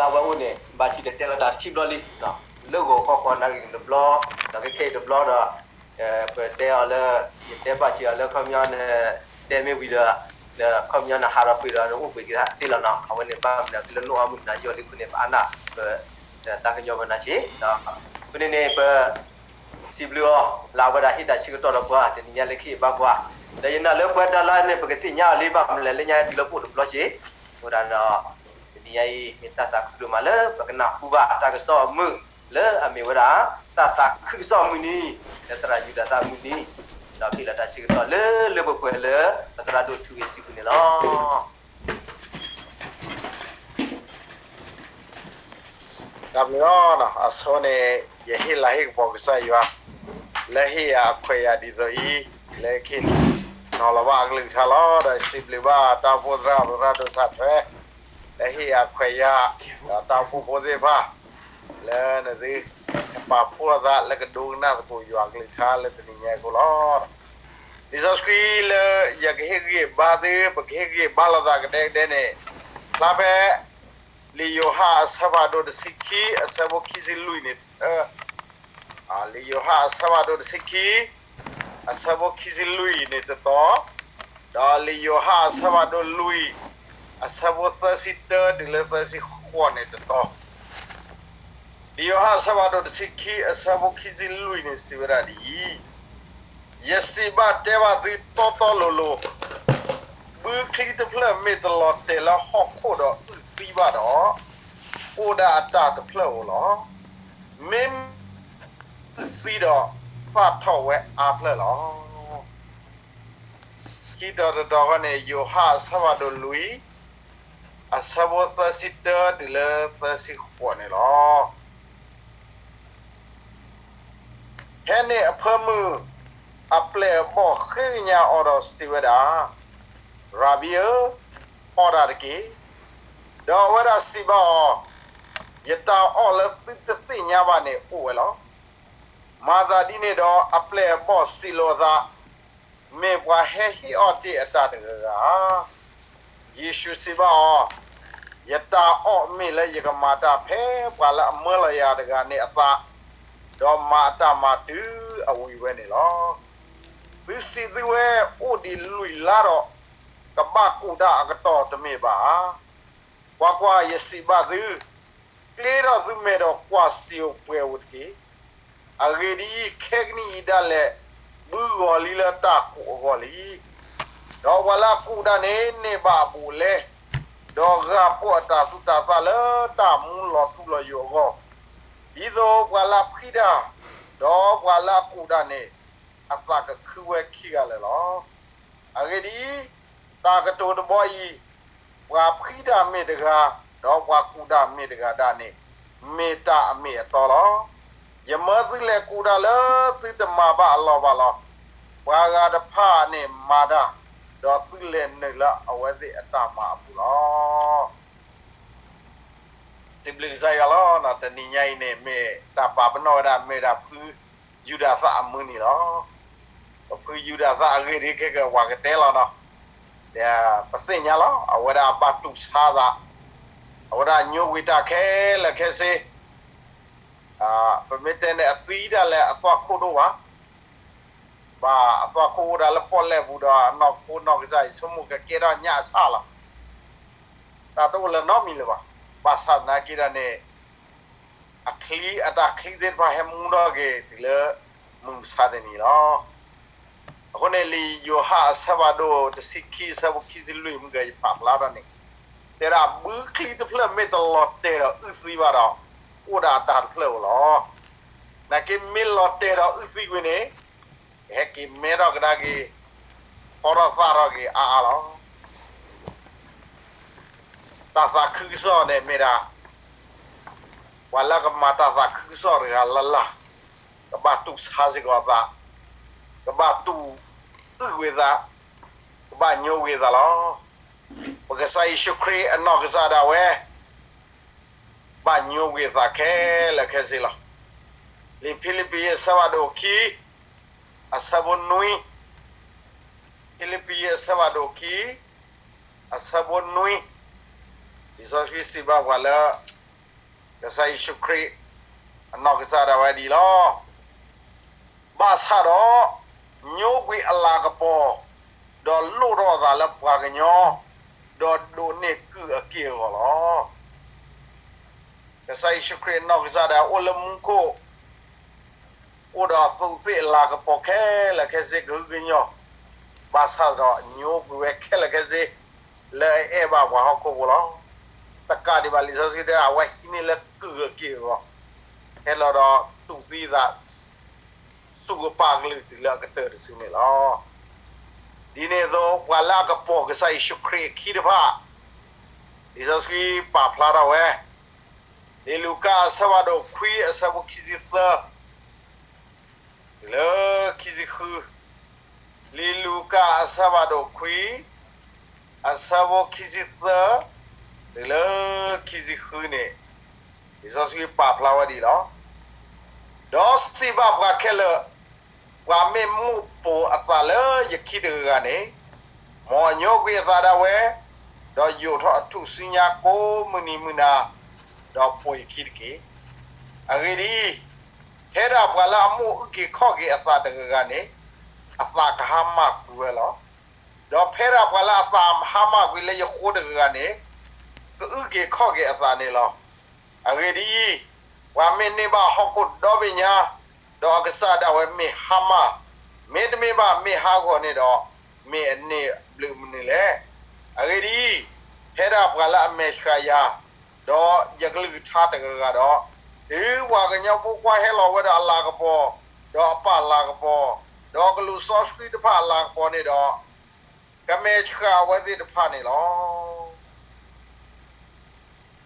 လၢအဝဲအိၣ်န့ၣ် ဘၣ်ဆံးဒီးတဲလီၤတၢ်ခံဘျီလံ, လၢဂီၤခီဃီနၣ်ရံၣ်န့ၣ်တဘျီ, ဒီးခဲခဲအံၤတဘျီဒီး ပတဲအီၤလၢ ယတဲဘၣ်စံးအီၤလၢခီပညီန့ၣ် တဲမ့ၢ်ဝံၤဒီး ခီပညီန့ၣ် ဟးထီၣ်ကွံာ်ဒီး နအိၣ်ဘှံးက့ၤသ့လီၤနီၤ. အဝဲန့ၣ်ဘၣ်မနုၤလၢနအိၣ်အါမူၢ်နၤယိာ်လံအဃိန့ၣ် ပအါနၢ် ပတၢ်ကညီၤဝဲနၤစ့ၢ်, အဃိန့ၣ်န့ၣ် ပ စံးဘျုးအီၤ လၢအဝဲဒၣ်ဟ့ၣ်တၢ်ဆၢကတီၢ်ဒီးပှၤ တနံၤညါလၢခံအံၤဘၣ်ပှၤ, ဒီးယနာ်လၢပှၤတၢ်လၢန့ၣ် ပကသ့ၣ်ညါအီၤလံ ဘၣ်မနုၤလဲၣ် လၢညါတုၤလၢပအိၣ်တဘျီစ့ၢ်, အဃိဒၣ်ဒီး တနံၤညါအံၤ မ့ၢ်တၢ်သးခုဒိၣ်မးလၢ ပကနၢ်ဟူဘၣ်တၢ်ကစီၣ်အမုာ် လၢအမ့ၢ်ဝဲဒၣ် တၢ်သးခုကစီၣ်အမုၢ်နံၤ လၢသရၣ်ယူဒၤသၣ်အမုၢ်နံၤ, ဒီးဟ့ၣ်လီၤတၢ်ဆၢကတီၢ်လၢလၢပှဲၤပှဲၤလၢ ပသရၣ်ဒိၣ်ထူဂ့ၤစံးပူၤန့ၣ်လီၤ. တၢ်ဘျုးလီၤ, အဆိန့ၣ် ယဟ့ၣ်လၤဟ့ၣ်ကပီၤကစၢ်ယွၤ လၢဟ့ၣ်ယၤအခွဲးယာ်ဒ်သိးအံၤ လၢခံ နီၤလီၤဘၣ်အကလုၢ်ကထါလီၤ. ဒီးစံးဘျုးဘၣ်တၢ်အိၣ်ဖှိၣ်သရၣ် ပသရၣ်ဒိၣ်စၣ်ထွဲ လၢဟ့ၣ်ယၤအခွဲးယာ် ဒီးတၢ်အိၣ်ဖှိၣ်ဖိသ့ၣ်တဖၣ် လၢနသု ကပာ်ဖှိၣ်အသးလၢကဒိကနၣ်သကိးယွၤအကလုၢ်ကထါလၢတနံၤညါအံၤအဃိလီၤ. လံာ်စီဆှံလၢယကဟ့ၣ်ဂံၢ်ဘါသု ပကဟ့ၣ်ဂံၢ်ဘါလိာ်သးကဒဲကဒဲန့ၣ် ဖျါဖဲ လံာ်ယိၤဟၣ်အဆၢဖးဒိၣ်တဆံခံ အဆၢဖိခံဆံလွံၢ်န့ၣ်တဆၢ, လံာ်ယိၤဟၣ်အဆၢဖးဒိၣ်တဆံခံ အဆၢဖိခံဆံလွံၢ်န့ၣ်တတီၤ, ဒီးလံာ်ယိၤဟၣ်အဆၢဖးဒိၣ်လွံၢ် အဆၢဖိသၢဆံတၢတုၤလၢသၢဆံဃိးန့ၣ်တတီၤ, လံာ်ယိၤဟၣ်အဆၢဖးဒိၣ်တဆံခံ အဆၢဖိခံဆံလွံၢ်န့ၣ်စံးဝဲဒၣ်ဒ်အံၤ, ယစံးဘၣ်တဲဘၣ်သုတီတီလိၤလိၤ, ဘုချံတဖျၢၣ်မ့ၢ်တလီၤတဲာ်လၢဟီၣ်ခိၣ်ဒီးအုၣ်သံဘၣ်ဒီး, အိၣ်ဒၣ်အတၢ်တဖျၢၣ်ဧိၤလီၤ. မ့မ့ၢ် အုၣ်သံဒီး သၣ်ထီၣ်ဝဲအါဖျၢၣ်လီၤ. ခံတီၤတတီၤဃီန့ၣ် ယိၤဟၣ်အဆၢဖးဒိၣ်လွံၢ် အဆၢဖိသၢဆံတၢတုၤလၢသၢဆံဃိးန့ၣ်လီၤ. ဖဲန့ၣ်အဖၢမုၢ် အပျဲၢ်အဘီၣ်ဃ့ကညးအီၤဒီးစံးဝဲဒၣ်, ရၤဘံဧၢ, အီၣ်တၢ်တက့ၢ်. ဒီးအဝဲဒၣ်စံးဘၣ်အီၤ, ယတၢ်အီၣ်လၢသုတသ့ၣ်ညါဘၣ်န့ၣ်အိၣ်ဝဲလီၤ. မၤသးဒ်န့ၣ်ဒီးအပျဲၢ်အဘီၣ်စံးလိာ်အသး, မ့ၢ်ပှၤဟဲဟ့ၣ်အီၣ်တ့ၢ်အတၢ်တဂၤဂၤဧါ. ယ့ၣ်ၡူးစံးဘၣ်အီၤ, ယတၢ်အီၣ်မ့ၢ်လၢယကမၤတၢ်ဖဲပှၤလၢအမၢလီၤယၤတဂၤန့ၣ်အသး, ဒီးမၤအတၢ်မၤတုၤအဝံၤဝဲန့ၣ်လီၤ. သုစံးသုဝဲအိၣ်ဒံးလွံၢ်လါဒီး ကဘၣ်ကူးတၢ်အကတီၢ်တမ့ၢ်ဘၣ်ဧါ. ကွၢ်ကွၢ်, ယစံးဘၣ်သု, ကျ့ထီၣ်သုမဲာ်ဒီးကွၢ်စံာ်ဧိၤပှဲၤဧိၤတက့ၢ်. အဂ့ၢ်ဒ်အံၤ, ခဲကနံၣ်အံၤဒၣ်လဲာ် ဘုဂီၤလံလၢတၢ်ကူးအဂီၢ်လံ. ဒီးပှၤလၢအကူးတၢ်န့ၣ် န့ၢ်ဘၣ်အဘူးအလဲ, ဒီးဂၢ်ဖှိၣ်အတၢ်သူၣ်တၢ်သၣ်လၢတၢ်မူလီၤထူလီၤယိာ်အဂီၢ်, ဒ်သိးပှၤလၢအဖှံတၢ်, ဒီးပှၤလၢအကူးတၢ်န့ၣ် အသးကခုဝဲခံဂၤလၢာ်လီၤ. အဂ့ၢ်ဒ်အံၤ, တၢ်ကတိၤတဘီအံၤ, ပှၤဖှံတၢ်မ့ၢ်တဂၤ, ဒီးပှၤကူးတၢ်မ့ၢ်တဂၤဒၣ်န့ၣ်, မ့ၢ်တၢ်အမ့ၢ်အတီလီၤ. ယမၢသုလဲၤကူးတၢ်လၢသုတမၤဘၣ်အလီၢ်ဘၣ်လီၤ. ပှၤဂၤတဖၣ်န့ၣ်မၤတၢ်, ဒီးသုလဲၤနုာ်လၢအဝဲသ့ၣ်အတၢ်မၤအပူၤလီၤ. စံးဘျုးကစၢ်ယွၤလီၤ. တနံၤညါအံၤန့ၣ် မ့ၢ်တၢ်ပာ်ပနီၣ်ဝဲဒၣ် မ့ၢ်ဒၣ်ဖုယူဒၤသၣ်အမုၢ်နံၤလီၤ. ပဖုယူဒၤသၣ်အဂ့ၢ်ဒ်ခဲကဝၤကတဲလီၤနီၤ. ဒီးပသ့ၣ်ညါလီၤ အဝဲဒၣ်ဘၣ်တူၢ်ဆါသး, အဝဲဒၣ်ညိကွံာ်တၢ်ခဲလၢာ်ခဲဆ့, ပမ့ၢ်တဲန့ၣ်အသံတၢ်လၢအသွၣ်ခိၣ်ဒိၣ်ဘၣ်, ဘၣ်အသွၣ်ခိၣ်အိၣ်ဒၣ်လၢပီၣ်လဲၣ်ပူၤဒီးအနီၢ်ခိနီၢ်ကစၢ်အံၤ ဆိကမိၣ်ကကဲထီၣ်ညၣ်အဆၣ်လီၤ. တၢ်တအိၣ်လၢၤနီတမံၤလၢၤဘၣ်. ဘၣ်ဆၣ်သနာ်က့ဒီးန့ၣ် အချံအတၢ်ချံသ့ၣ်တဖၣ်ဟဲမူထီၣ်က့ၤတုၤလၢမုၢ်မဆါတနံၤလီၤ. အဃိန့ၣ် လံာ်ယိၤဟၣ်အဆၢဖးဒိၣ်တဆံခံအဆၢဖိခံဆံလွံၢ် မုၢ်ဂီၤယဖးဖျါထီၣ်န့ၣ်, တဲဒၣ်ဘုချံတဖျၢၣ်မ့ၢ်တလီၤတဲာ်ဒီးအုၣ်သံဘၣ်ဒီး, အိၣ်ဒၣ်အတၢ်တဖျၢၣ်ဧိၤလီၤ. သနာ်က့မ့ၢ်လီၤတဲာ်ဒီးအုၣ်သံကွံာ်န့ၣ်, ကဟဲက့ၤမဲထီၣ်ကဒါက့ၤ, ဖီထီၣ်သၣ်ထီၣ်က့ၤအါအါလီၤ. တၢ်သးခုကစီၣ်န့ၣ်မ့ၢ်ဒၣ် ပှၤလၢကမၤတၢ်သးခုကစီၣ်တဂၤလၢ်လၢ်, ကဘၣ်တူၢ်ဆါစ့ၢ်ကီးအသး, ကဘၣ်တူၢ်အုၣ်ကွံာ်သး, ကဘၣ်ညိကွံာ်အသးလီၤ. ပကစၢ်ယ့ၣ်ၡူးခရံာ်အနီၢ်ကစၢ်ဒၣ်ဝဲ ဘၣ်ညိကွံာ်အသးခဲလၢာ်ခဲဆ့လီၤ. လံာ်ဖံလံးပံၤအဆၢဖးဒိၣ်ခံ, အဆၢဖိနွံ, ဖံလံးပံၤအဆၢဖးဒိၣ်ခံ, အဆၢဖိနွံ, လံာ်စီဆှံစံးဘၣ်ပှၤလၢ ကစၢ်ယ့ၣ်ၡူးခရံာ် အနီၢ်ကစၢ်ဒၣ်ဝဲဒ်အံၤလီၤ. ဘၣ်ဆၣ်ဒီး ညိကွံာ်အလၤကပီၤ, ဒီးလိၣ်ထီၣ်အသးလၢပှၤကညီ, ဒီးဒိးန့ၢ်ကုၢ်အက့ၢ်အဂီၤလီၤ. ကစၢ်ယ့ၣ်ၡူးခရံာ်အနီၢ်ကစၢ်ဒၣ်အိၣ်လၢမူခိၣ်, အိၣ်ဒီးအသူးအသ့ၣ်အလၤကပီၤခဲလၢာ်ခဲဆ့ကဟုကညီၢ်, ဘၣ်ဆၣ်ဒီးညိကွံာ်ဝဲခဲလၢာ်ခဲဆ့ လၢအအဲၣ်ဘၣ်ပှၤဟီၣ်ခိၣ်ဖိလီၤ. တကးဒံးဘၣ် လံာ်စီဆှံတဲဒၣ် အဝဲဟံးန့ၢ်လၢကုၢ်အက့ၢ်အဂီၤ, ဟဲလီၤဒီးတူၢ်သံအသး ဆူကပၤကလုာ်တုၤလၢအကတၢၢ်တစုန့ၣ်လီၤ. ဒ်န့ၣ်အသိး ပှၤလၢအကပိာ်ကစၢ်ယ့ၣ်ၡူးခရံာ်အခံတဖၣ်, လံာ်စီဆှံပာ်ဖျါထီၣ်ဝဲ, လံာ်လူၤကၣ်အဆၢဖးဒိၣ်ခွံအဆၢဖိခံဆံသၢ တုၤလၢခံဆံဃု, လံာ်လူၤကၣ်အဆၢဖးဒိၣ်ခွံ အဆၢဖိခံဆံသၢ တုၤလၢခံဆံဃုန့ၣ်, လံာ်စီဆှံပာ်ဖျါဝဲဒ်အံၤလီၤ. ဒီးစံးဘၣ်ပှၤခဲလၢာ်, ပှၤမ့ၢ်မိၣ်ပိာ်အသးလၢယခံတဂၤဂၤန့ၣ်, မ်အညိကွံာ်အသးဒၣ်ဝဲ, ဒီးယိးထီၣ်အထူၣ်စုညါကိးမုၢ်နံၤမုၢ်နၤ, ဒီးပိာ်ယခံတက့ၢ်. အဂ့ၢ်ဒ်အံၤ, ဖဲဒၣ်ပှၤလၢအမိၣ်အုၣ်က့ၤခီၣ်က့ၤအသးတဂၤဂၤန့ၣ်, အသးကဟါမၢ်ကွံာ်ဝဲလီၤ. ဒီးဖဲဒၣ်ပှၤလၢအသးဟါမၢ်ကွံာ်လၢယဃိတဂၤဂၤန့ၣ်, ကအုၣ်က့ၤခီၣ်က့ၤအသးန့ၣ်လီၤ. အဂ့ၢ်ဒ်အံၤ, ပှၤမ့ၢ်န့ၢ်ဘၣ်ဟီၣ်ခိၣ်ဒီဘ့ၣ်ညါ, ဒီးအကစၢ်ဒၣ်ဝဲမ့ၢ်ဟါမၢ်, မ့တမ့ၢ်ဘၣ်မ့ၢ်ဟးဂီၤန့ၣ်ဒီး, မ့ၢ်အန့ၢ်ဘျုးမနုၤလဲၣ်. အဂ့ၢ်ဒ်အံၤ, ဖဲဒၣ်ပှၤလၢအမဲာ်ဆှးယၤ, ဒီးယကလုၢ်ကထါတဂၤဂၤဒီး, တုၤပှၤကညီဖိခွါဟဲလီၤဝဲဒီးအလၤကပီၤ, ဒီးအပၢ်လၤကပီၤ, ဒီးကလူးစီဆှံတဖၣ်အလၤကပီၤန့ၣ်ဒီး, ကမဲာ်ဆှးအဝဲသ့ၣ်တဖၣ်န့ၣ်လီၤ.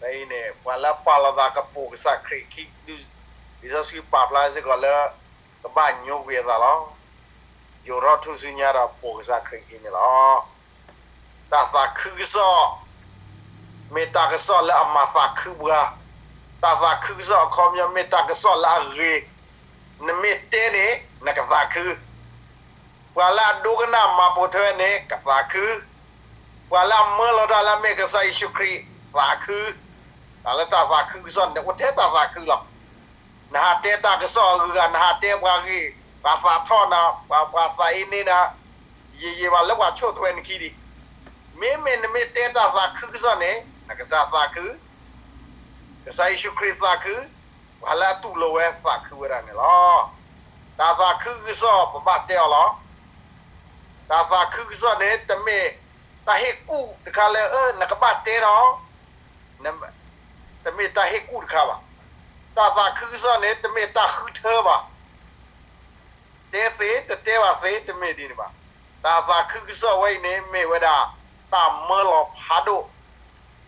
ဖဲအံၤန့ၣ် ပှၤလၢပာ်လီၤသးကပိာ်ကစၢ်ခရံာ်ခံ, လံာ်စီဆှံပာ်ဖျါစ့ၢ်ကီးလၢ ကဘၣ်ညိကွံာ်အသးလီၤ. ယိးထီၣ်ထူၣ်စုညါဒီးပိာ်ကစၢ်ခရံာ်ခံန့ၣ်လီၤ. တၢ်သးခုကစီၣ် မ့ၢ်တၢ်ကစီၣ်လၢအမၤသးခုပှၤ, တၢ်သးခုကစီၣ်အခီပညီမ့ၢ်တၢ်ကစီၣ်လၢအဂ့ၤ, နမ့ၢ်တဲန့ၣ် နကသးခု, ပှၤလၢအဒိကနၣ်မၤပိာ်ထွဲန့ၣ် ကသးခု, ပှၤလၢအမၢလီၤတၢ်လၢအမ့ၢ်ကစၢ်ယ့ၣ်ၡူးခရံာ် သးခု, တၢ်လၢတၢ်သးခုကစီၣ်န့ၣ် အိၣ်ထဲတၢ်သးခုလီၤ. နဟးတဲတၢ်ကစီၣ်အဂုၤအဂၤ, နဟးတဲပှၤဂ့ၢ်, ပှၤသးထီၣ်နၤ, ပှၤ, ပှၤသးအ့န့နၤ, ယံာ်ယံာ်ဘၣ်လၢပှၤဆိၣ်ထွဲနခံဒံး, မ့မ့ၢ်နမ့ၢ်တဲတၢ်သးခုကစီၣ်န့ၣ် နကစၢ်သးခု, ကစၢ်ယ့ၣ်ၡူးခရံာ်သးခု, ပှၤလၢအတူၢ်လိာ်ဝဲသးခုဝဲဒၣ်န့ၣ်လီၤ. တၢ်သးခုကစီၣ်ပဘၣ်တဲအီၤလီၤ. တၢ်သးခုကစီၣ်န့ၣ် တမ့ၢ်တၢ်ဟ့ၣ်ကူၣ်တခါလၢ နကဘၣ်တဲဒီး, တမ့ၢ်တၢ်ဟ့ၣ်ကူၣ်တခါဘၣ်. တၢ်သးခုကစီၣ်န့ၣ် တမ့ၢ်တၢ်ဃုထၢဘၣ်. တဲသ့ တတဲဘၣ်သ့ တမ့ၢ်ဒ်န့ၣ်ဘၣ်. တၢ်သးခုကစီၣ်ဝဲအံၤန့ၣ် မ့ၢ်ဝဲဒၣ် တၢ်မၢလီၤဖးဒိၣ်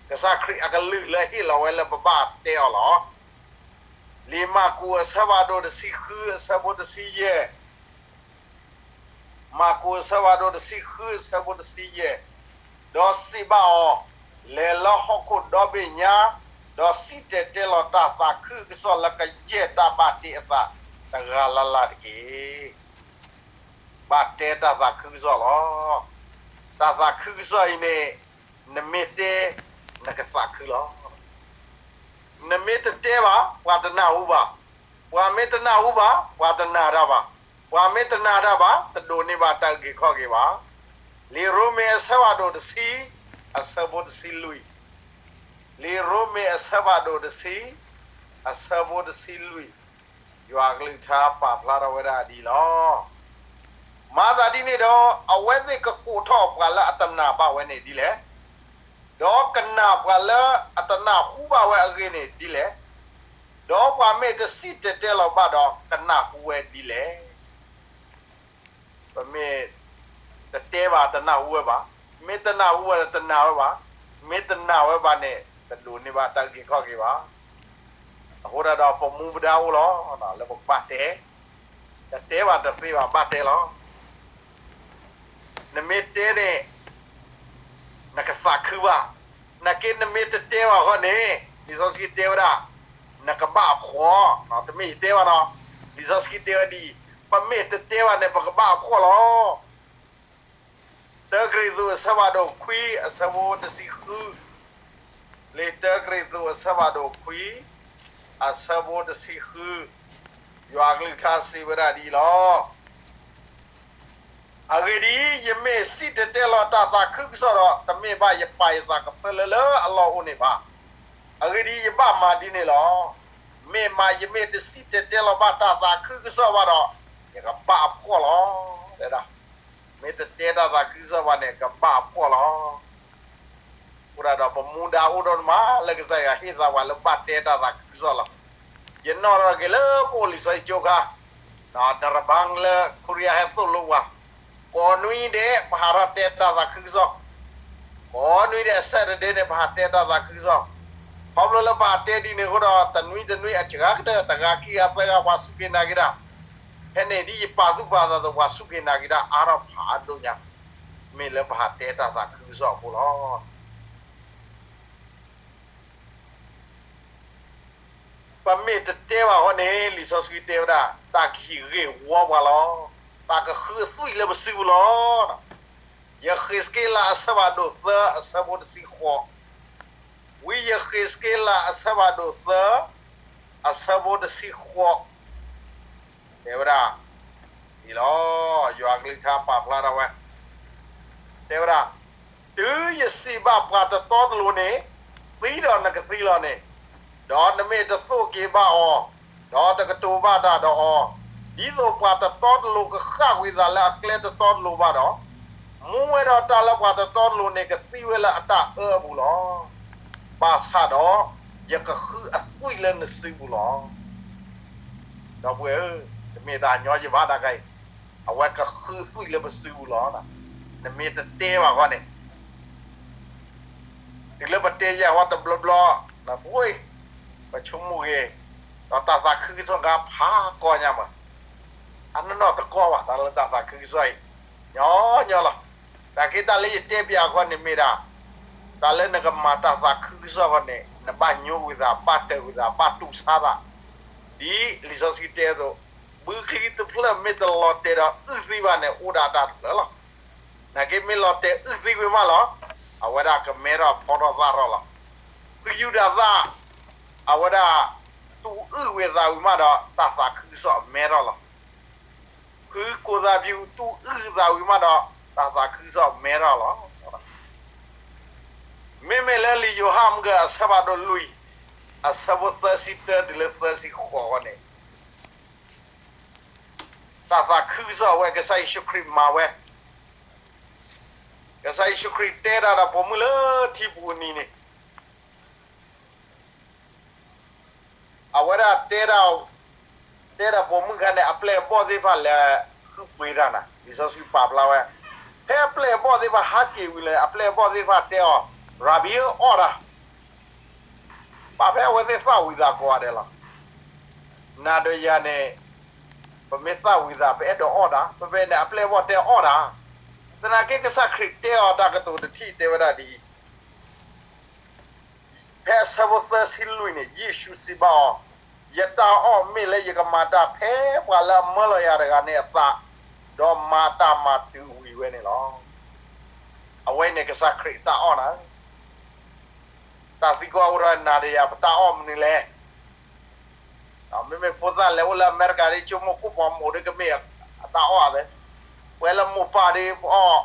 ကစၢ်ခရံာ်အကလုၢ်လၢဟ့ၣ်လီၤဝဲလၢပဘၣ်တဲအီၤလီၤ. လံာ်မၢ်ကူးအဆၢဖးဒိၣ်တဆံဃုအဆၢဖိတဆံယဲၢ်, မၢ်ကူးအဆၢဖးဒိၣ်တဆံဃုအဆၢဖိတဆံယဲၢ်, ဒီးစံးဘၣ်အီၤ, လဲၤလၢဟီၣ်ခိၣ်ဒီဘ့ၣ်ညါ, ဒီးစံၣ်တဲၤတဲလီၤတၢ်သးခုကစီၣ်လၢကယဲၢ်တၢ်ဘၣ်တ့အသးတဂၤလၢ်လၢ်တက့ၢ်. ဘၣ်တဲတၢ်သးခုကစီၣ်လီၤ. တၢ်သးခုကစီၣ်အံၤန့ၣ် နမ့ၢ်တဲ နကသးခုလီၤ. နမ့ၢ်တတဲဘၣ် ပှၤတနၢ်ဟူဘၣ်. ပှၤမ့ၢ်တနၢ်ဟူဘၣ် ပှၤတနာ်တၢ်ဘၣ်. ပှၤမ့ၢ်တနာ်တၢ်ဘၣ် တဒိးန့ၢ်ဘၣ်တၢ်အုၣ်က့ၤခီၣ်က့ၤဘၣ်. လံာ်ရိမ့ၤအဆၢဖးဒိၣ်တဆံ အဆၢဖိတဆံလွံၢ်, လံာ်ရိမ့ၤအဆၢဖးဒိၣ်တဆံ အဆၢဖိတဆံလွံၢ်, ယွၤအကလုၢ်ကထါပာ်ဖျါထီၣ်ဝဲဒၣ်ဒ်အံၤလီၤ. မၤသးဒ်န့ၣ်ဒီး အဝဲသ့ၣ်ကကိးထီၣ်ပှၤလၢအတနာ်ဘၣ်ဝဲန့ၣ်ဒ်လဲၣ်. ဒီးကနာ်ပှၤလၢအတနၢ်ဟူဘၣ်ဝဲအဂ့ၢ်န့ၣ်ဒ်လဲၣ်. ဒီးပှၤမ့ၢ်တစံၣ်တဲၤတဲလီၤဘၣ်ဒီး ကနၢ်ဟူဝဲဒ်လဲၣ်. ပမ့ၢ်တတဲဘၣ် တနၢ်ဟူဝဲဘၣ်. မ့ၢ်တနၢ်ဟူဝဲဒီး တနာ်ဝဲဘၣ်. မ့ၢ်တနာ်ဝဲဘၣ်န့ၣ် တဒိးန့ၢ်ဘၣ်တၢ်အုၣ်က့ၤခီၣ်က့ၤဘၣ်. အဃိဒၣ်ဒီး ပမူပဒါအိၣ်လီၤ လၢပကဘၣ်တဲ, တတဲဘၣ်တသ့ဘၣ် ဘၣ်တဲလီၤ. နမ့ၢ်တဲန့ၣ် နကသးခုဘၣ်. နာ်က့ နမ့ၢ်တတဲဘၣ်အဃိန့ၣ် လံာ်စီဆှံတဲဝဲဒၣ် နကဘၣ်အဖှီၣ်, တမ့ၢ်ယတဲဘၣ်နီၤ, လံာ်စီဆှံတဲဝဲဒ်အံၤ, ပမ့ၢ်တတဲဘၣ်န့ၣ် ပကဘၣ်အဖှီၣ်လီၤ. တၢကရံၣ်သူးအဆၢဖးဒိၣ်ခွံ အဆၢဖိတဆံဃု, လံာ်တၢကရံၣ်သူးအဆၢဖးဒိၣ်ခွံ အဆၢဖိတဆံဃု, ယွၤအကလုၢ်ကထါစံးဝဲဒၣ်ဒ်အံၤလီၤ. အဂ့ၢ်ဒ်အံၤ, ယမ့ၢ်စံၣ်တဲၤတဲလီၤတၢ်သးခုကစီၣ်ဒီး, တမ့ၢ်ဘၣ်ယပာ်ယသးကဖၢလၢလၢအလီၢ်အိၣ်န့ၣ်ဘၣ်. အဂ့ၢ်ဒ်အံၤ, ယဘၣ်မၤဒ်န့ၣ်လီၤ. မ့ၢ်မးယမ့ၢ်တစံၣ်တဲၤတဲလီၤဘၣ်တၢ်သးခုကစီၣ်ဘၣ်ဒီး, ယကဘၣ်အဖှီၣ်လီၤ. တဲဒၣ်, မ့ၢ်တတဲတၢ်သးခုကစီၣ်ဘၣ်န့ၣ် ကဘၣ်အဖှီၣ်လီၤ. အဃိဒၣ်ဒီး ပမူဒါအိၣ်ဒီးနမး လၢကစၢ်ယွၤဟ့ၣ်သးပှၤလၢဘၣ်တဲတၢ်သးခုကစီၣ်လီၤ. ယနီၣ်ထီၣ်က့ၤလၢပအိၣ်လံာ်စီဆှံကၠိခါ, ဒီးတရဘၣ်လၢ ခိရံယါဟဲသိၣ်လိပှၤ, ကိးနွံဒဲး ပဟးထီၣ်တဲတၢ်သးခုကစီၣ်, ကိးနွံဒဲး Saturday န့ၣ် ပဟးတဲတၢ်သးခုကစီၣ်. ခီဖျိလၢပဟးတဲဒ်န့ၣ်အဃိဒီး တနွံတနွံအစှၤကတၢၢ် တဂၤခံဂၤသၢဂၤ ပှၤစူၢ်က့ၤနာ်က့ၤတၢ်, ဖဲန့ၣ်ဒ် ယပာ်သူၣ်ပာ်သးအသိး ပှၤစူၢ်က့ၤနာ်က့ၤတၢ်အါထီၣ်ဖးဒိၣ်ညါ, မ့ၢ်လၢပဟးတဲတၢ်သးခုကစီၣ်အဃိလီၤ. ပမ့ၢ်တတဲဘၣ်အဃိန့ၣ် လံာ်စီဆှံတဲဝဲဒၣ် တၢ်ကဟံးဂ့ၢ်ဝီပှၤလီၤ. တၢ်ကဃုအသွံၣ်လၢပစုပူၤလီၤ. ယဃ့းစက့လးအဆၢဖးဒိၣ်သၢ အဆၢဖိတဆံဃိး, ဝံယဃ့းစက့လးအဆၢဖးဒိၣ်သၢ အဆၢဖိတဆံဃိး တဲဝဲဒၣ် ဒ်လီၤ. ယွၤကလုၢ်ကထါပာ်ဖျါထီၣ်ဝဲ တဲဝဲဒၣ်, တုၤယစံးဘၣ်ပှၤတတီတလိၤန့ၣ်, သံဒီးနကသံလီၤန့ၣ်, ဒီးနမ့ၢ်တသိၣ်က့ၤဘၣ်အီၤ, ဒီးတကတိၤဘၣ်တၢ်ဒီးအီၤ, ဒ်သိးပှၤတတီတလိၤကဃၣ်ကွံာ်သးလၢအကျဲတတီတလိၤဘၣ်ဒီး, မူဝဲဒီးတၢ်လၢပှၤတတီတလိၤန့ၣ် ကသံဝဲလၢအတၢ်အၢအပူၤလီၤ. ဘၣ်ဆၣ်ဒီး ယကဃုအသွံၣ်လၢနစုပူၤလီၤ. ဒီပုၢ်ဝဲၢ်ဧၢ, တမ့ၢ်တၢ်ညီယဘၣ်တၢ်ခါအံၤ, အဝဲကဃုသွံၣ်လၢပစုပူၤလီၤ. နမ့ၢ်တတဲဘၣ်ဃီန့ၣ်, တုၤလၢပတဲယၤဃီတဘျီဘျီ, နပှ့ၤ, ပဆိကမိၣ်ဂ့ၤ, ဒီးတၢ်သးခုကစီၣ်ဂၤဖးကီညါမး, အနီၢ်နီၢ်တကီဘၣ် တၢ်လၢတၢ်သးခုကစီၣ်အံၤ, ညီညီလီၤ. တၢ်က့တၢ်လၢယတဲပၠးအဃီန့ၣ် မ့ၢ်ဒၣ် တၢ်လၢနကမၤတၢ်သးခုကစီၣ်အဃီန့ၣ် နဘၣ်ညိကွံာ်သး ဘၣ်တၢၢ်ကွံာ်သး ဘၣ်တူၢ်ဆါသး, ဒ်လံာ်စီဆှံတဲအသိး, ဘုချံတဖျၢၣ်မ့ၢ်တလီၤတဲာ်ဒီးအုၣ်သံဘၣ်န့ၣ် အိၣ်ဒၣ်တၢ်တဖျၢၣ်လီၤ. နာ်က့မ့ၢ်လီၤတဲာ်အုၣ်သံဝံၤမးလီၤ, အဝဲဒၣ်ကမဲထီၣ်ဖီထီၣ်သၣ်ထီၣ်လီၤ. ဖုယူဒၤသၣ်, အဝဲဒၣ် တူၢ်အုၣ်ဝဲသးဝံၤမးဒီး တၢ်သးခုကစီၣ်အမဲထီၣ်လီၤ. ဖုကိၢ်သၣ်ဖၠူၣ် တူၢ်အုၣ်သးဝံၤမးဒီး တၢ်သးခုကစီၣ်အမဲထီၣ်လီၤ. မ့မ့ၢ်လၢလံာ်ယိၤဟၣ်မုၢ်ဂၢၢ်အဆၢဖးဒိၣ်လွံၢ်, အဆၢဖိသၢဆံတၢတုၤလၢသၢဆံဃိးအဂီၢ်န့ၣ်, တၢ်သးခုကစီၣ်အဝဲ ကစၢ်ယ့ၣ်ၡူးခရံာ်မၤဝဲ, ကစၢ်ယ့ၣ်ၡူးခရံာ်တဲတၢ်ဒီးပိာ်မုၣ်လၢထံပူၤအနံၤန့ၣ်, အဝဲဒၣ်တဲဒၣ်, တဲဒီးပိာ်မုၣ်ခါန့ၣ် အပျဲၢ်အဘီၣ်သ့ၣ်တဖၣ်လဲၤဃုပှ့ၤတၢ်နၤ, လံာ်စီဆှံပာ်ဖျါဝဲ, ဖဲအပျဲၢ်အဘီၣ်သ့ၣ်တဖၣ်ဟးက့ၤဝံၤလၢ အပျဲၢ်အဘီၣ်သ့ၣ်တဖၣ်တဲအီၤ, ရၤဘံဧၢ အီၣ်တၢ်, ပာ်ဖဲအဝဲသ့ၣ်သၣ်ဝံၤသးကိးဂၤဒဲးလီၤ. နၤဒီးယၤန့ၣ်, ပမ့ၢ်သၣ်ဝံၤသး ပအဲၣ်ဒိးအီၣ်တၢ်, ပဖဲန့ၣ် အပျဲၢ်အဘီၣ်တဲအီၣ်တၢ်, သနာ်က့ကစၢ်ခရံာ်တဲအီၤတၢ်ကတိၤတထံၣ်တဲဝဲဒၣ်ဒ်အံၤ ဖဲအဆၢဖိသၢဆံလွံၢ်န့ၣ် ယ့ၣ်ၡူးစံးဘၣ်အီၤ, ယတၢ်အီၣ်မ့ၢ်လၢယကမၤတၢ်ဖဲပှၤလၢအမၢလီၤယၤတဂၤန့ၣ်အသး, ဒီးမၤတၢ်မၤတုၤဝံၤဝဲန့ၣ်လီၤ. အဝဲအံၤန့ၣ်ကစၢ်ခရံာ်အတၢ်အီၣ်နၤ, တၢ်သံကွၢ်အိၣ်ထီၣ်နၤဒီးယၤ ပတၢ်အီၣ်မနုၤလဲၣ်. မ့မ့ၢ်ဖိသၣ်လဲၤအိၣ်လၢအမဲရကၤဒ် ဆိကမိၣ်ကိၣ်ပှၤမိၢ်ဒ်ကမ့ၢ်အတၢ်အီၣ်သ့, ပဝဲလၢမိၢ်ပၢ်ဒ်ပအီၣ်,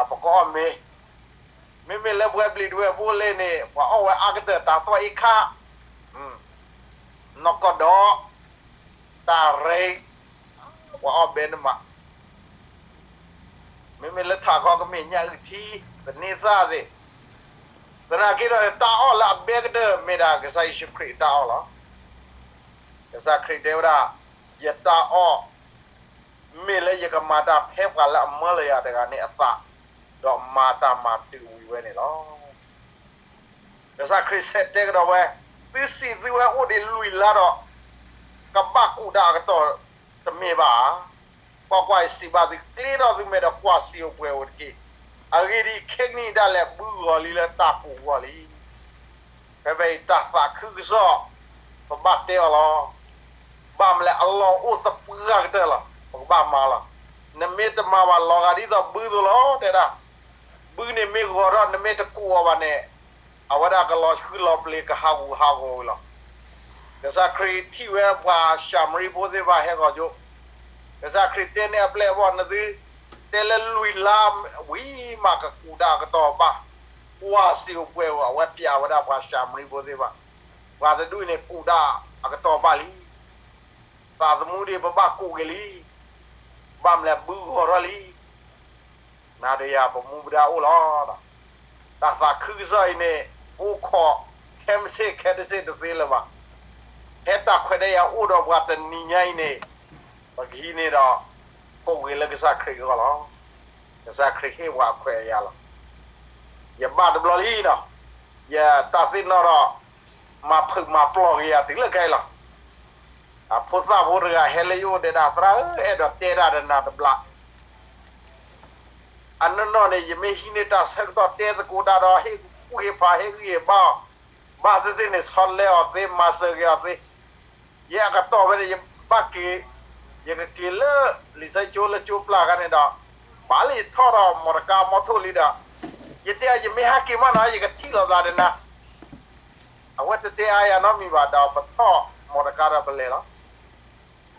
ပကအီၣ်မ့ၤ, မ့မ့ၢ်လၢပဝဲဘျံးတဝဲၢ်ဖိလ့န့ၣ် ပှၤအီၣ်ဝဲအါကတၢၢ် တၢ်သွဲၣ်အ့ခါ, နီၢ်ကီၢ်ဒီး, တၢ်ရ့, ပှၤအီၣ်ဘဲနမး မ့မ့ၢ်လၢထးခီကမ့ၢ်ညၣ်အုၣ်ထံ, သန့ၤသၣ်သ့ၣ်, သနာ်က့ဒီးတၢ်အီၣ်လၢအဘဲကတၢၢ်မ့ၢ်ဒၣ်ကစၢ်ယ့ၣ်ၡူးခရံာ်အတၢ်အီၣ်လီၤ. ကစၢ်ခရံာ်တဲဝဲဒၣ်, ယတၢ်အီၣ်, မ့ၢ်လၢယကမၤတၢ်ဖဲပှၤလၢအမၢလီၤယၤတဂၤန့ၣ်အသး, ဒီးမၤတၢ်မၤတုၤဝံၤဝဲန့ၣ်လီၤ. ကစၢ်ခရံာ်ဆဲးတဲကဒီးဝဲ, သုစံးသုဝဲအိၣ်ဒံးလွံၢ်လါဒီး, ကဘၣ်ကူးတၢ်အကတီၢ်တမ့ၢ်ဘၣ်ဧါ. ကွၢ်ကွၢ်, ယစံးဘၣ်သု, ကျ့ထီၣ်သုမဲာ်ဒီးကွၢ်စံာ်အိၣ်ပှဲၤအိၣ်တက့ၢ်. အဂ့ၢ်ဒ်အံၤ, ခဲကနံၣ်အံၤဒၣ်လဲာ်ဘုဂီၤလံလၢတၢ်ကူးဂီၤလံ. ဖဲဖဲအံၤတၢ်သးခုကစီၣ်, ပဘၣ်တဲအီၤလီၤ. ဘၣ်မနုၤလဲၣ်, အလီၢ်အိၣ်သပှၢ်ကတၢၢ်လီၤ. ပကဘၣ်မၤလီၤ. နမ့ၢ်တမၤဘၣ်လီၤဂာ်ဒ်သိးဘုသိးလီၤ တဲဒၣ်. ဘုန့ၣ်မ့ၢ်ဂီၤထီၣ် နမ့ၢ်တကူးအီၤဘၣ်န့ၣ်, အဝဲဒၣ်ကလီၤဆှုလီၤပျ့ၤကဟးဂူာ်ဟးဂီၤဝံၤလီၤ. ကစၢ်ခရံာ်ထံၣ်ဝဲပှၤၡၤမရံဖိသ့ၣ်တဖၣ်ဟဲဂီၤကၠိ, ကစၢ်ခရံာ်တဲန့ၢ်အပျဲၢ်အဘီၣ် နသု တဲလၢလွံၢ်လါဝံၤမးကကူးတၢ်အကတီၢ်ဘၣ်, ကွၢ်စံးအိၣ်ပှဲၤဂီၢ် အဝဲပျးဝဲဒၣ်ပှၤၡၤမရံဖိသ့ၣ်တဖၣ်, ပှၤတဒူၣ်အံၤန့ၣ်ကူးတၢ်အကတီၢ်ဘၣ်လံ, သးသမူဒံးပဘၣ်ကူးက့ၤလံ, ဘၣ်မနုၤလဲၣ် ဘုဂီၤထီၣ်လံ နၤဒီးယၤပမူပဒါအိၣ်လီၤ. တၢ်သးခုကစီၣ်အံၤန့ၣ် အိၣ်ခိး ခဲမုၢ်ဆ့ၣ်ခဲတစ့ၣ်တသ့လၢၤဘၣ်. ဖဲတၢ်ခွဲးတၢ်ယာ်အိၣ်ဒီးပှၤတနံၤညါအံၤန့ၣ်, ပကဟံးန့ၢ်ဒီး ကိးက့ၤလၢကစၢ်ခရံာ်အဂီၢ်လီၤ. ကစၢ်ခရံာ်ဟ့ၣ်ပှၤအခွဲးအယာ်လီၤ. ယဘၣ်တဘျီလံနီၤ, ယတၢ်သ့ၣ်နီၣ်ဒီး မၤဖုးမၤပျီၢ်က့ၤယၤတုၤလၢခဲအံၤလီၤ. အဖိသၣ်ဖိတဂၤဟဲလၢယအိၣ်တဲဒၣ် သရၣ်ဧၢ အဲၣ်ဒိးတဲတၢ်ဒီးနၤတဘျီ အနီၢ်နီၢ်န့ၣ် ယမ့ၢ်ဟံးန့ၢ်တၢ်ဆၢကတီၢ်တဲသကိးတၢ်ဒီး ဟ့ၣ်ကူၣ်ဟ့ၣ်ဖး ဟ့ၣ်ဂံၢ်ဟ့ၣ်ဘါအီၤ, ဘၣ်သ့ၣ်သ့ၣ်န့ၣ် ဆီတလဲအီၤသ့ မၤစၢၤက့ၤအီၤသ့, ယဲအကတီၢ်ဝဲန့ၣ် ယဘၣ်က့ၤ, ယကက့ၤလၢ လံာ်စီဆှံကၠိလၢကၠိပျၢ်အခါန့ၣ်ဒီး, ဘၣ်လၢယထီၣ်ဒီး မီတကါမီထိၣ်လံဒီး, ယတဲအီၤ ယမ့ၢ်ဟဲက့ၤမးနီၤ ယကထံၣ်လိာ်သးဒီးနၤ အဝဲတတဲအါယၤနီတမံၤဘၣ်ဒီး ပထီၣ်မီတကါဒီးပလဲၤလီၤ.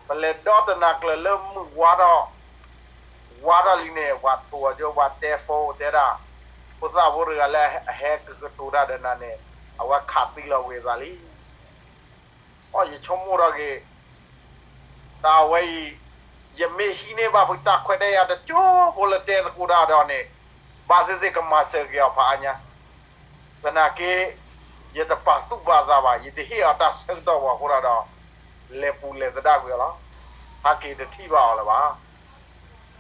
ပလဲၤဒီတနၤကျၢၤလၢမုၢ်ဝါထီၣ်, ဝါထီၣ်လံန့ၣ် ပှၤထိးအီၤကၠိ ပှၤတဲ phone တဲဒၣ်, ဖိသၣ်ဖိတဂၤလၢအဟဲကကတိၤတၢ်ဒီးနၤန့ၣ် အဝဲခးသံလီၤဝ့ၤသးလံ. အိ ယဆိကမိၣ်ထီၣ်က့ၤ တၢ်ဝဲအံၤ, ယမ့ၢ်ဟံးန့ၢ်ဘၣ်ဖုးတၢ်ခွဲးတၢ်ယာ်တကၠိဖိလၢတဲသကိးတၢ်ဒီးန့ၣ်, ဘၣ်သ့ၣ်သ့ၣ်ကမၤစၢၤက့ၤအီၤဖးအါညါ, သနာ်က့ ယတပာ်သူၣ်ပာ်သးဘၣ်, ယတဟ့ၣ်အီၤတၢ်ဆၢကတီၢ်ဘၣ်အဃိဒီး, လဲၤပူၤလဲၤသဒၣ်ကွံာ်အီၤလီၤ. ဟးက့ၤတထံၣ်ဘၣ်အီၤလၢၤဘၣ်.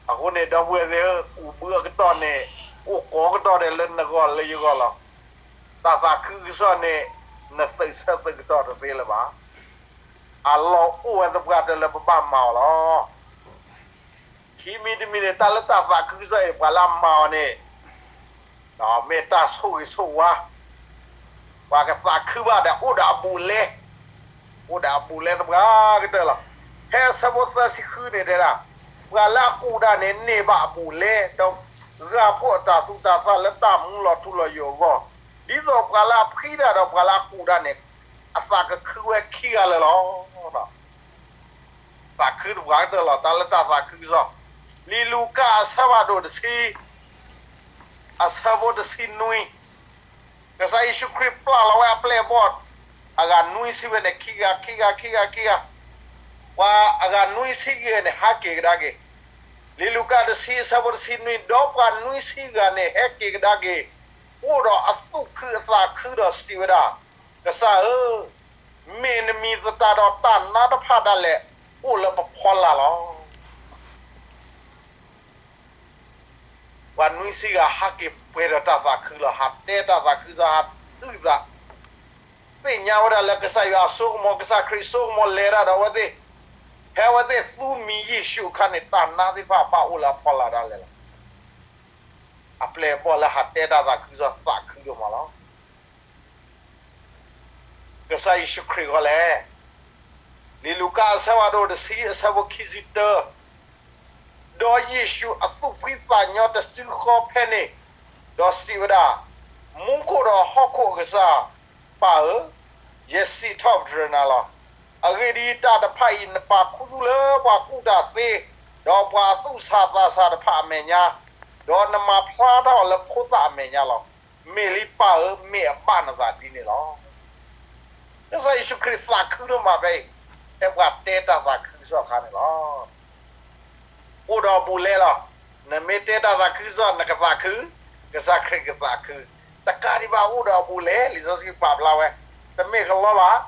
အဃိန့ၣ် ဒီပုၢ်ဝဲၢ်သ့ၣ်ဧၢ, ကူးဘုအကတီၢ်န့ၣ် အိၣ်ကိးကတီၢ်ဒဲးလၢနဂီၢ်လၢယဂီၢ်လီၤ. တၢ်သးခုကစီၣ်န့ၣ် နသုးဆၢသုးကတီၢ်တသ့လၢၤဘၣ်. အလီၢ်အိၣ်ဝဲသပှၢ်တၢၢ်လၢပဘၣ်မၤအီၤလီၤ. ခံမံၤတမံၤန့ၣ် တၢ်လၢတၢ်သးခုကစီၣ်အံၤ ပှၤလၢအမၤအီၤန့ၣ် မ့ၢ်တၢ်ဆိၣ်ဂ့ၤဆိၣ်ဝါ, ပှၤကသးခုဘၣ်ဒီးအိၣ်ဒီးအဘူးအလဲ, အိၣ်ဒီးအဘူးအလဲသပှၢ်ကတၢၢ်လီၤ. ဖဲအဆၢဖိသၢဆံဃုန့ၣ်တဲဒၣ်, ပှၤလၢအကူးတၢ်န့ၣ် န့ၢ်ဘၣ်အဘူးအလဲ, ဒီးဂၢ်ဖှိၣ်အတၢ်သူၣ်တၢ်သၣ်လၢတၢ်မူလီၤထူလီၤယိာ်အဂီၢ်, ဒ်သိးပှၤလၢအဖှံတၢ်ဒီးပှၤလၢအကူးတၢ်န့ၣ် အသးကခုဝဲခံဂၤလၢာ်လီၤ. သးခုသပှၢ်ကတၢၢ်လီၤ. တၢ်လၢတၢ်သးခုကစီၣ်, လံာ်လူၤကၣ်အဆၢဖးဒိၣ်တဆံ အဆၢဖိတဆံနွံ, ကစၢ်ယ့ၣ်ၡူးခရံာ်ပျၢ်လီၤဝဲအပျဲၢ်အဘီၣ် အဂၤနွံဆံဝဲန့ၣ် ခံဂၤ ခံဂၤ ခံဂၤ ခံဂၤ, ပှၤအဂၤနွံဆံဂၤန့ၣ် ဟးက့ၤကဒါက့ၤ, လံာ်လူၤကၣ်တဆံ အဆၢဖိတဆံနွံ, ဒီးပှၤနွံဆံဂၤန့ၣ် ဟဲက့ၤကဒါက့ၤ, အိၣ်ဒီးအသူၣ်ခုအသးခုဒီးစံးဝဲဒၣ်, ကစၢ်ဧၢ, မ့ၢ်နမံၤသတးဒီးတၢ်နါတဖၣ်ဒၣ်လဲာ် အိၣ်လၢပဖီလာ်လီၤ. ပှၤနွံဆံဂၤဟးက့ၤပှဲၤဒီးတၢ်သးခုလီၤ. ဟးတဲတၢ်သးခုကစီၣ် ဟးအုၣ်သး, သ့ၣ်ညါဝဲဒၣ်လၢကစၢ်ယွၤအစိကမီၤ, ကစၢ်ခရံာ်အစိကမီၤလဲၤတၢ်ဒီးအဝဲသ့ၣ်, ဖဲအဝဲသ့ၣ်သူမံၤယ့ၣ်ၡူးအခါန့ၣ် တၢ်နါသ့ၣ်တဖၣ်ဘၣ်အိၣ်လၢအဖီလာ်ဒၣ်လဲာ်လီၤ. အပျဲၢ်အဘီၣ်လၢဟးတဲတၢ်သးခုကစီၣ်သးခုဒိၣ်မးလီၤ. ကစၢ်ယ့ၣ်ၡူးခရံာ်အဂီၢ်လဲၣ်. လံာ်လူၤကၣ်အဆၢဖးဒိၣ်တဆံ အဆၢဖိခံဆံတၢ, ဒီးယ့ၣ်ၡူးအသူၣ်ဖှံသးညီတစုဃီဖဲန့ၣ်, ဒီးစံးဝဲဒၣ်, မူခိၣ်ဒီးဟီၣ်ခိၣ်အကစၢ်, ပၢ်ဧၢ, ယစံးထီၣ်ပတြၢၤနၤလီၤ. အဂ့ၢ်ဒ်အံၤ, တၢ်တဖၣ်အံၤနပာ်ခူသူၣ်လၢပှၤကူၣ်တၢ်သ့, ဒီးပှၤအသူၣ်ဆးသးဆးတဖၣ်အမဲာ်ညါ, ဒီးနမၤဖျါထီၣ်အီၤလၢဖိသၣ်အမဲာ်ညါလီၤ. မ့ၢ်လံပၢ်ဧၢ, မ့ၢ်အဘၣ်နသးဒ်န့ၣ်လီၤ. ကစၢ်ယ့ၣ်ၡူးခရံာ်သးခုဒိၣ်မးဖဲအံၤ, ဖဲပှၤတဲတၢ်သးခုကစီၣ်အခါန့ၣ်လီၤ. အိၣ်ဒီးအဘူးအလဲလီၤ. နမ့ၢ်တဲတၢ်သးခုကစီၣ် နကသးခု, ကစၢ်ခရံာ်ကသးခု, တကးဒံးဘၣ်အိၣ်ဒီးအဘူးအလဲ, လံာ်စီဆှံပာ်ဖျါဝဲ, တမ့ၢ်ကလီဘၣ်,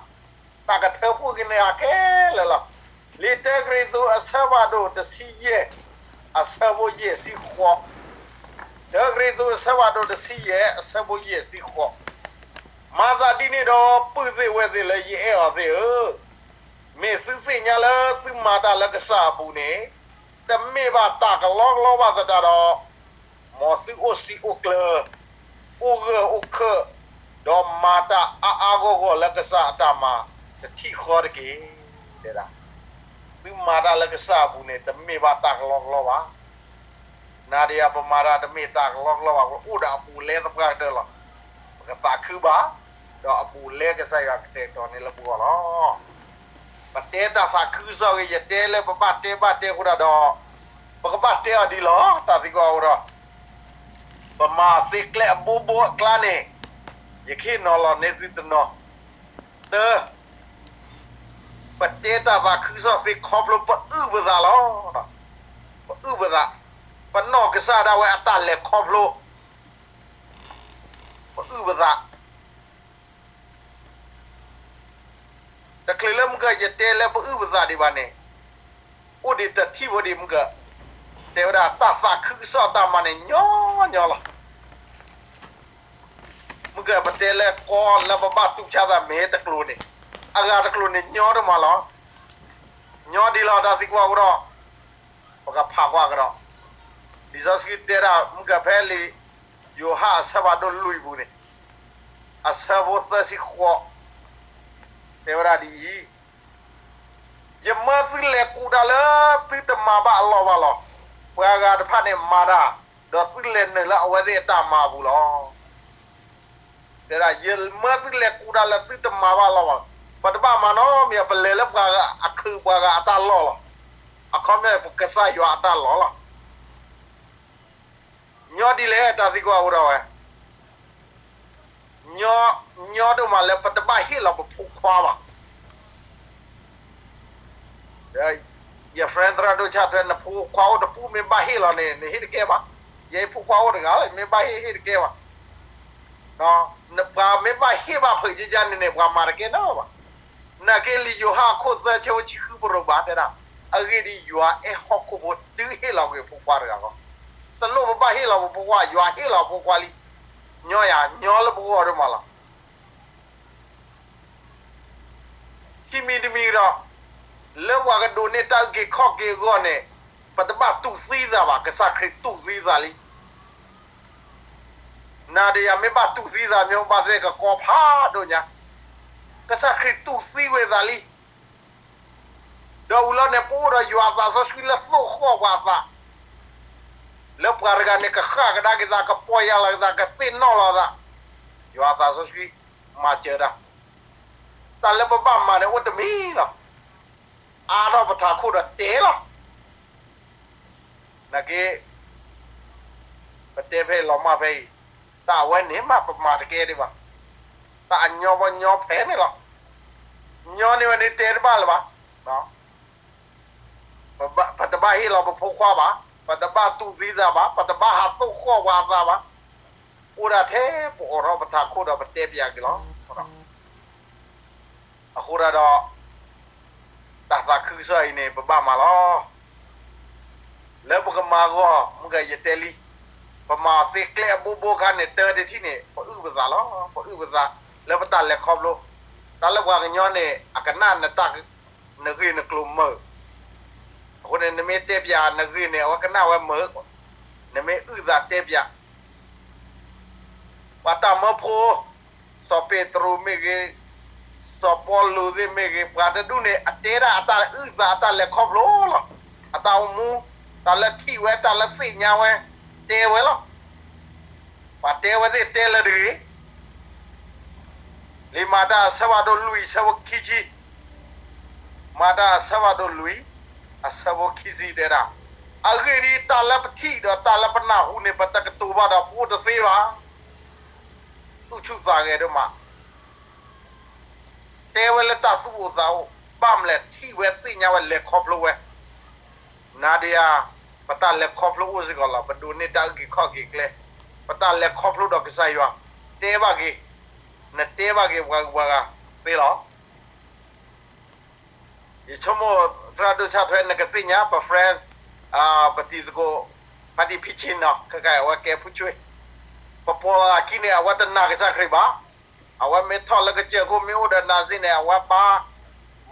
တၢ်ကထၢဖှိၣ်က့ၤန့ၢ်အခဲလၢာ်လီၤ. လံာ်တၢကရံၣ်သူးအဆၢဖးဒိၣ်တဆံယဲၢ်, အဆၢဖိယဲၢ်ဆံဃိး, တၢကရံၣ်သူးအဆၢဖးဒိၣ်တဆံယဲၢ် အဆၢဖိယဲၢ်ဆံဃိး, မၤသးဒ်န့ၣ်ဒီး ပုၢ်သ့ၣ်ဝဲၢ်သ့ၣ်လၢယအဲၣ်အီၤသ့ၣ်ဧၢ, မ့ၢ်သုသ့ၣ်ညါလၢသုမၤတၢ်လၢကစၢ်အပူၤန့ၣ်, တမ့ၢ်ဘၣ်တၢ်ကလီကလီဘၣ်သတးဒီး, မ်သုအိၣ်စံာ်အိၣ်ကျၢၤ, အိၣ်ဂၢၢ်အိၣ်ခၢၣ်, ဒီးမၤတၢ်အါအါဂီၢ်ဂီၢ်လၢကစၢ်အတၢ်မၤတထံၣ်ဃီတက့ၢ်. တဲဒၣ်, သုမၤတၢ်လၢကစၢ်အပူၤန့ၣ် တမ့ၢ်ဘၣ်တၢ်ကလီကလီဘၣ်. နၤဒီးယၤပမၤတၢ်တမ့ၢ်တၢ်ကလီကလီဘၣ်, ပအိၣ်ဒီးအဘူးအလဲသပှၢ်ကတၢၢ်လီၤ. ပကသးခုဘၣ်, ဒီးအဘူးအလဲကစၢ်ယွၤကတဲာ်ကတီၤန့ၢ်လၢပဂီၢ်လီၤ. ပတဲတၢ်သးခုကစီၣ်ဂ့ၤ ယတဲလၢပဘၣ်တဲဘၣ်တဲအဃိဒၣ်ဒီး ပကဘၣ်တဲအီၤဒ်လီၤ တၢ်သံကွၢ်အိၣ်ဒီး ပမၤသ့ကျဲအဘိဘိအကျါန့ၣ် ယကဟ့ၣ်နီၤလီၤန့ၢ်သုတနီၤ, တၢ, ပတဲတၢ်သးခုကစီၣ်သ့ခီဖျိပအုၣ်ပသးလီၤ. ပအုၣ်ပသး, ပနီၢ်ကစၢ်ဒၣ်ဝဲအတၢ်လဲၤခီဖျိ ပအုၣ်ပသး. တချုးလၢမုၢ်ကၢယတဲလၢပအုၣ်ပသးဒံးဘၣ်န့ၣ်, အိၣ်ဒံးတထံၣ်ဖိဒံးမုၢ်ကၢ, တဲဝဲဒၣ်တၢ်သးခုကစီၣ်တၢ်မၤန့ၣ်ညီညီလီၤ. မုၢ်ကၢပတဲလၢကီလၢပဘၣ်တူၢ်ဆါသးမ့ၢ်တကျိၤန့ၣ်, အဂၤတကျိၤန့ၣ်ညီဒိၣ်မးလီၤ. ညီဒံးလီၤ တၢ်သံကွၢ်အိၣ်ဒီး ပကဖးကွၢ်ကဒီး, လံာ်စီဆှံတဲဒၣ်မုၢ်ကၢဖဲလံာ်ယိၤဟၣ်အဆၢဖးဒိၣ်လွံၢ်ပူၤန့ၣ်, အဆၢဖိသၢဆံဃိး, တဲဝဲဒၣ်ဒ်အံၤ, ယမၢသုလဲၤကူးတၢ်လၢသုတမၤဘၣ်အလီၢ်ဘၣ်လီၤ. ပှၤဂၤတဖၣ်န့ၣ်မၤတၢ်, ဒီးသုလဲၤနုာ်လၢအဝဲသ့ၣ်အတၢ်မၤအပူၤလီၤ. တဲဒၣ် ယမၢသုလဲၤကူးတၢ်လၢသုတမၤဘၣ်အလီၢ်ဘၣ်လီၤ. ပတဘၣ်မၤနီတမံၤ, ပလဲၤလၢပှၤဂၤအခုးပှၤဂၤအတၢ်လီၢ်လီၤ. အခီပညီန့ၣ် ပကစၢ်ယွၤအတၢ်လီၢ်လီၤ. ညီဒ်လဲၣ် တၢ်သံကွၢ်အိၣ်ဒီးဝဲ ညီဒိၣ်မးလၢပတဘၣ်ဟ့ၣ်လီၤပဖိခွါဘၣ်. ယ friend သရၣ်ဒိၣ်ဆၣ်ထွဲ နဖိခွါအိၣ်တပူၤမ့ၢ်ဘၣ်ဟ့ၣ်လီၤန့ၣ် နဟ့ၣ်တကဲဘၣ်. ယဖိခွါအိၣ်တဂၤလီၤ မ့ၢ်ဘၣ်ဟ့ၣ်ဟ့ၣ်တကဲဘၣ်. ပှၤမ့ၢ်ဘၣ်ဟ့ၣ်ဘၣ်ဖုးကကန့ၣ်န့ၣ် ပှၤမၤတကဲနီဘၣ်. နာ်က့လံာ်ယိၤဟၣ်အခိၣ်သၢဆၢဖိဆံဃုပရိးဘၣ်တဲဒၣ်, အဂ့ၢ်ဒ်အံၤ, ယွၤအဲၣ်ဟီၣ်ခိၣ်ဖိတုၤဟ့ၣ်လီၤကွံာ်အဖိခွါတဂၤဃီ. တလိၣ်ပဘၣ်ဟ့ၣ်လီၤပဖိခွါ, ယွၤဟ့ၣ်လီၤအဖိခွါလံ. ညီယၤ, ညီလၢပဂီၢ်ဒိၣ်မးလီၤ. ခံမံၤတမံၤဒီး, လၢပှၤကဒိးန့ၢ်တၢ်အုၣ်က့ၤခီၣ်က့ၤအဂီၢ်န့ၣ်, ပတဘၣ်တူၢ်သံသးဘၣ်, ကစၢ်ခရံာ်တူၢ်သံသးလံ. နၤဒီးယၤမ့ၢ်ဘၣ်တူၢ်သံသး မ့ၢ်ဘၣ်သ့ၣ်ကကီဖးဒိၣ်ညါ, ကစၢ်ခရံာ်တူၢ်သံဝဲသးလံ. ဒီးဝံၤလီၤန့ၣ် ပအိၣ်ဒီးယွၤအသးစီဆှံလၢသိၣ်ဃီၣ်ပှၤအသး, လၢပှၤတဂၤန့ၣ် ကဃၣ်ကဒါက့ၤသး, ကပီၢ်ယၢ်လီၤက့ၤသး, ကသ့ၣ်နီၣ်လီၤသး, ယွၤအသးစီဆှံမၤစၢၤတၢ်. တၢ်လၢပဘၣ်မၤန့ၣ်အိၣ်တမံၤလီၤ. အါထီၣ်ပထးခိၣ်ဒီးတဲလီၤ. နာ်က့ ပတဲဖဲအံၤလီၤမၢ်ဖဲအံၤ, တၢ်အဝဲန့ၣ်မးပမၤတကဲဒံးဘၣ်. တၢ်အညီဘီညီဖဲန့ၣ်လီၤ. ညီန့ၢ်ဝဲန့ၣ်တဲတဘၣ်လၢၤဘၣ်. ပတဘၣ်ဟ့ၣ်လီၤပဖိခွါဘၣ်, ပတဘၣ်တူၢ်သံသးဘၣ်, ပတဘၣ်ဟးသိၣ်ဃီၣ်ပှၤအသးဘၣ်. အိၣ်ဒၣ်ထဲပအိးထီၣ်ပထးခိၣ်ဒီးပတဲပၠးက့ၤလီၤ. အဃိဒၣ်ဒီး တၢ်သးခုကစီၣ်အံၤန့ၣ် ပဘၣ်မၤလီၤ. လၢပကမၤအဂီၢ် မုၢ်ဂၤယတဲလံ, ပမၤသ့ကျဲအဘိဘိအခါန့ၣ် တၢ်တထံၣ်န့ၣ် ပအုၣ်ပသးလီၤ. ပအုၣ်ပသး လၢပတၢ်လဲၤခီဖျိ, တၢ်လၢပှၤကညီန့ၣ် အကနၣ်နတၢ် နဂ့ၢ်နကျိၤမုာ်, အဃိန့ၣ် နမ့ၢ်တဲပၠးနဂ့ၢ်န့ၣ် အဝဲကနၣ်ဝဲမုာ်, နမ့ၢ်အုၣ်သးတဲပၠး ပှၤတၢ်မၢဖိ, စီၤပ့းတရူးမ့ၢ်ဂ့ၤ, စီၤပီလူးသ့ၣ်မ့ၢ်ဂ့ၤ, ပှၤတဒူၣ်န့ၣ် အတဲဒၣ်အတၢ်အုၣ်သးအတၢ်လဲၤခီဖျိလီၤ. အတၢ်အိၣ်မူ, တၢ်လၢထံၣ်ဝဲ, တၢ်လၢသ့ၣ်ညါဝဲ, တဲဝဲလီၤ. ပှၤတဲဝဲသ့ၣ်တဲလၢတဂ့ၤ. လံာ်မၤတၢ်အဆၢဖးဒိၣ်လွံၢ်အဆၢဖိခံဆံ, မၤတၢ်အဆၢဖးဒိၣ်လွံၢ်, အဆၢဖိခံဆံတဲဒၣ်, အဂ့ၢ်ဒ်အံၤ, တၢ်လၢပထံၣ်ဒီးတၢ်လၢပနၢ်ဟူန့ၣ် ပတကတိၤဘၣ်ဒီးပအိၣ်တသ့ဘၣ်. သူၣ်ဆူၣ်သးဂဲၤဒိၣ်မး, တဲဝဲလၢတၢ်သူၣ်အိၣ်သးအိၣ်, ဘၣ်မနုၤလဲၣ် ထံၣ်ဝဲသ့ၣ်ညါဝဲလဲၤခီဖျိဝဲ. နၤဒီးယၤ, ပတၢ်လဲၤခီဖျိအိၣ်စ့ၢ်ကီးလီၤ. ပဒိးန့ၢ်တၢ်အုၣ်က့ၤခီၣ်က့ၤကျဲ, ပတၢ်လဲၤခီဖျိဒီးကစၢ်ယွၤ, တဲဘၣ်က့ၤ, နတဲဘၣ်က့ၤပှၤဂုၤပှၤဂၤသ့လီၤ. ယဆိကမိၣ်သရၣ်ဒိၣ်ဆၣ်ထွဲ နကသ့ၣ်ညါ ပ friend, ပတံၤသကိး, ဖါတံၢ်ဖံဆ့ၣ်နီၤ ခဲခါအံၤ အဝဲကဲဖုဆွ့, ပပိာ်လီၤသးခံန့ၣ် အဝဲတနာ်ကစၢ်ခရံာ်ဘၣ်. အဝဲမ့ၢ်ထီၣ်လၢကစၢၢ်ခိၣ် မ့ၢ်အိၣ်ဒီးနၤစ့ၢ်န့ၣ် အဝဲဘါ,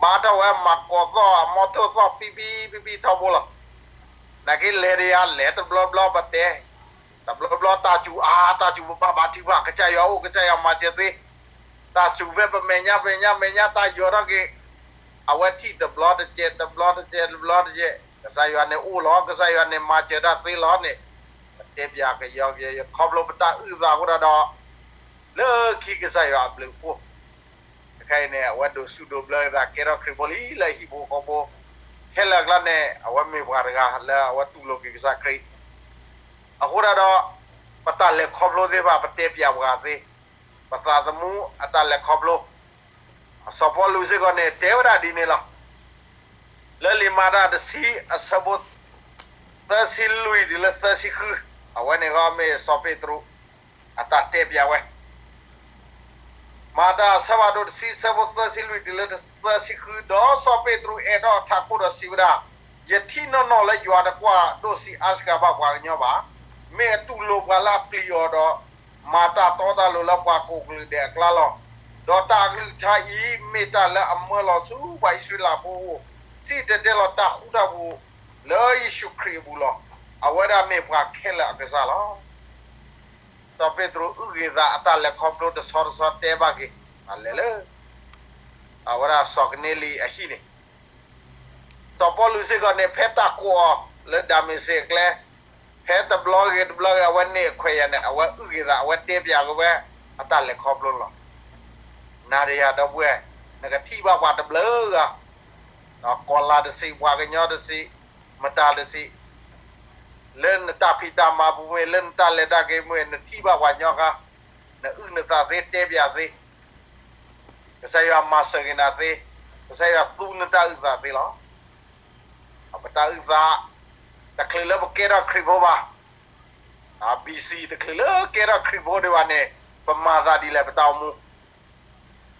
ဘါထီၣ်ဝဲမၤကိးသီၣ် အမီထိၣ်သီၣ် ပံပံပံပံထီဘိလီၤ. နာ်က့လဲၤဒီးယၤ လဲၤတဘျီဘျီပတဲ, တဘျီဘျီတၢ်စူၤအါ တၢ်စူၤပဘၣ်ဘါထုကဖၣ် ကစၢ်ယွၤအိၣ် ကစၢ်ယွၤမၤစၢၤသ့, တၢ်စူၤဖဲပမဲာ်ညါမဲာ်ညါမဲာ်ညါ တၢ်ယီၤထီၣ်က့ၤ, အဝဲထံၣ်တဘျီတစဲး တဘျီတစဲး တဘျီတစဲး, ကစၢ်ယွၤန့ၣ်အိၣ်လီၤ ကစၢ်ယွၤန့ၣ်မၤစၢၤတၢ်သ့လီၤန့ၣ်, ပတဲပၠးကယီကယီ ခီဖျိပတၢ်အုၣ်သးအဃိဒီး လၢခံကစၢ်ယွၤအဘျုးအဖှိၣ်, တခါအံၤန့ၣ် အဝဲဒိးစူၣ်ဒိးဘျၢသး ကဲထီၣ်ခရံာ်ဖိလံလၢဟံၣ်ဖိဃီဖိ, ခဲလၢာ်အကျါန့ၣ် အဝဲမ့ၢ်ပှၤတဂၤလၢအဝဲတူၢ်လိာ်က့ၤကစၢ်ခရံာ်, အဃိဒၣ်ဒီး ပတၢ်လဲၤခီဖျိသ့ၣ်တဖၣ် ပတဲပၠးပှၤသ့, ပသးသမူအတၢ်လဲၤခီဖျိ, စီၤပီလူးစ့ၢ်ကီးန့ၣ် တဲဝဲဒၣ်ဒ်န့ၣ်လီၤ. လၢလံာ်မၤတၢ်တဆံအဆၢဖိ သၢဆံလွံၢ်တုၤလၢသၢဆံဃု, အဝဲန့ၣ်ဂီၢ်မ့ၢ်စီၤပ့းတရူး အတၢ်တဲပၠးဝဲ, မၤတၢ်အဆၢဖးဒိၣ်တဆံ အဆၢဖိသၢဆံလွံၢ်တုၤလၢသၢဆံဃု, ဒီးစီၤပ့းတရူးအဲၣ်ထီၣ်ထးခိၣ်ဒီးစံးဝဲဒၣ်, ယထံၣ်နီၢ်နီၢ်လၢယွၤတကွၢ်ဒိၣ်ဆံးအါစှၤဘၣ်ပှၤကညီဘၣ်. မ့ၢ်အတူၢ်လိာ်ပှၤလၢအပျံၤအီၤဒီး မၤတၢ်တီတၢ်လိၤလၢပှၤကိးကလုာ်ဒဲးအကျါလီၤ. ဒီးတၢ်အကလုၢ်ကထါအံၤ မ့ၢ်တၢ်လၢအမၢလီၤဆူပှၤအံၣ်စရ့လးဖိအအိၣ်, စံၣ်တဲၤတဲလီၤတၢ်ဃူတၢ်ဖိးလၢယ့ၣ်ၡူးခရံာ်အပူၤလီၤ. အဝဲဒၣ်မ့ၢ်ပှၤခဲလၢာ်အကစၢ်လီၤ. စီၤပ့းတရူးအုၣ်ဂ့ၤသးအတၢ်လဲၤခီဖျိတဆီတဆီတဲဘၣ်က့ၤ အလဲၤလၢ အဝဲဒၣ်စီၤကနံလံအဟံၣ်န့ၣ်, စီၤပီလူးစ့ၢ်ကီးန့ၣ် ဖဲတၢ်ကိးအီၤလၢဒၤမ့းစ့းအကျဲ, ဖဲတဘျီဂ့ၤတဘျီဂ့ၤ အဝဲန့ၢ်အခွဲးယာ်န့ၣ် အဝဲအုၣ်ဂ့ၤသး အဝဲတဲပၠးက့ၤဝဲ အတၢ်လဲၤခီဖျိလီၤ. နၤဒီးယၤဒီပုၢ်ဝဲၢ်, နကထံၣ်ဘၣ်ပှၤတဘျုးဂၤ, ကီၢ်လၤတဆံး, ပှၤကညီတဆံး, မတၤတဆံး, လၢနတၢ်ဖံးတၢ်မၤပူၤမ့ၢ် လၢနတၢ်လဲၤတၢ်က့ၤမ့ၢ် နထံၣ်ဘၣ်ပှၤညီဃါ, နအုၣ်နသးသ့ တဲပၠးသ့, ကစၢ်ယွၤမၤစၢၤက့ၤနၤသ့, ကစၢ်ယွၤသူနတၢ်အုၣ်သးသ့လီၤ. ပတၢ်အုၣ်သး တချုးလၢပကဲထီၣ်ခရံာ်ဖိဘၣ်, ဘံၣ်စံၣ် တချုးလၢကဲထီၣ်ခရံာ်ဖိဒံးဘၣ်န့ၣ် ပမၤသးဒ်လဲၣ် ပတၢ်အိၣ်မူ,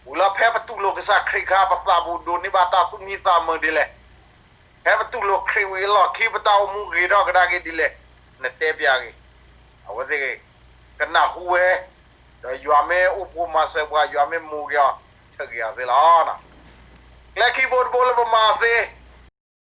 ဝံၤလီၤဖဲပတူၢ်လိာ်ကစၢ်ခရံာ်အခါ ပသးပူၤဒိးန့ၢ်ဘၣ်တၢ်သူၣ်မံသးမုာ်ဒ်လဲၣ်, ဖဲပတူၢ်လိာ်ခရံာ်ဝံၤအလီၢ်ခံ ပတၢ်အိၣ်မူဂ့ၤထီၣ်ကဒါက့ၤဒ်လဲၣ်, နတဲပၠးက့ၤ, အဝဲသ့ၣ်ဂ့ၤ, ကနၢ်ဟူဝဲ, ဒီးယွၤမ့ၢ်အိၣ်ဖှိၣ်မၤစၢၤပှၤ ယွၤမ့ၢ်မူၤက့ၤအီၤ ထုးက့ၤအီၤသ့လီၤ. ကျဲခံဘိတဘိလၢပမၤသ့